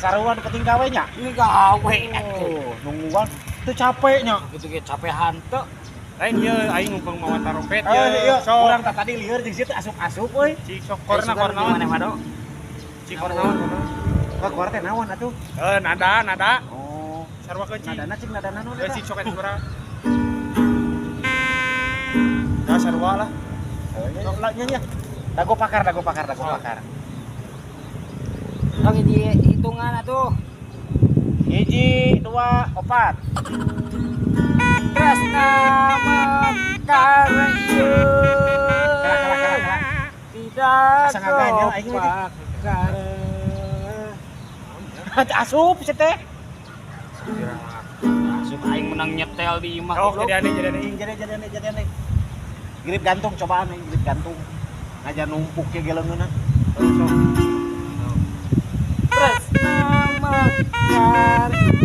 Sarua nu penting gawe nya. Ini gawe atuh. Oh, nungguan teu capek nya. Gitu ge capek hanteu. Lain ieu aing ngumpeng mawa tarompet Eh, iya, Sok. urang tah tadi lieur jeung sieu teh asup-asup euy. Cik sok korna korna. Mana mah? Cik korna. Wah, kor teh naon atuh? Eh, nada nada. Oh, Sarua keun cik. nadana cing nadana naon Eh, eta? cik sok eta suara. Ya sarua lah. Sok lah nya nya. Dago pakar, dago pakar, dago pakar. Tong hiji hitungan atuh. 1, 2, 4. Tresna mekar ieu. Kela kela kela kela. Tidak Asa ngaganyel aing mah teh. pakar. Asup si teh. Asup aing menang nyetel di imah. Sok jadi aneh jadi aneh. Jadi jadi aneh jadi aneh. Grip gantung cobaan aing grip gantung. Ngajar numpuk ke geleungeunna. Sok. Tresna mekar ieu.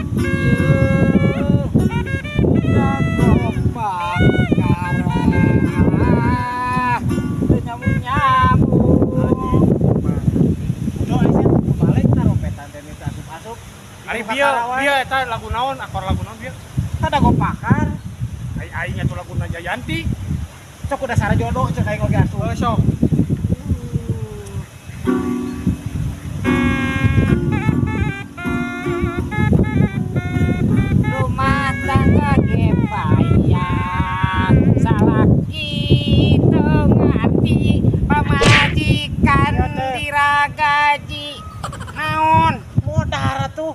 Tidak pakar. Teu nyambung-nyambung. Udah aing sih balik tarompetan teh teu asup-asup. Ari bieu bieu eta lagu naon? Akor lagu naon bieu? Tah dago pakar. Ai aing atuh lagu Najayanti. Sok udah sara jodoh cek aing oge asup. Oh, sok. Rumah tangga ge payah, salaki teu ngarti, pamajikan diragaji. Naon? Modar atuh.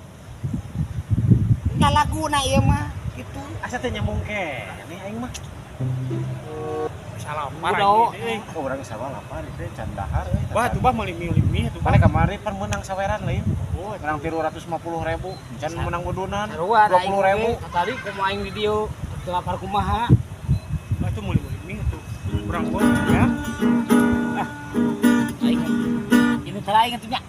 Da laguna ieu mah gitu. Asa teh nyambung ke. Ini aing mah. Bisa lapar Udah. aing euy. Oh, urang sawa lapar itu can dahar euy. Wah, tuh bah meuli mie tuh. Mana kamari pan menang saweran lain. Oh, Menang 350.000, can menang udunan Sarua da aing 20.000. oge. Tadi kumaha aing di dieu teu lapar kumaha. Wah, itu meuli mie tuh. Kurang gua ya. Aing ini teh aing atuh nya.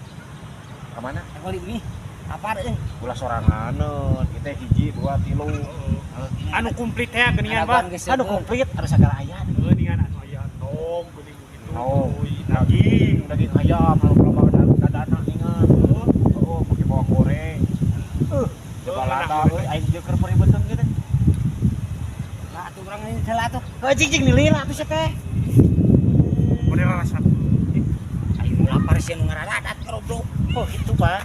Ka mana? Meuli mie. Lapar euy. Ulah soranganeun, kita 1, 2, 3. Anu komplit teh geuningan, Bah. Anu komplit harus segala aya. Geuningan anu aya tong geuning begitu. Oh, Daging. daging ayam, anu loba dadana ingat. Oh, pakai bawang goreng. Coba lada euy, aing jeung keur peribeuteun gitu. Lah atuh urang ini teh atuh. Heuh cing cing nilai atuh sia teh. Model rasa. Aing lapar sih nu ngaradat goblok. Oh, itu, Pak.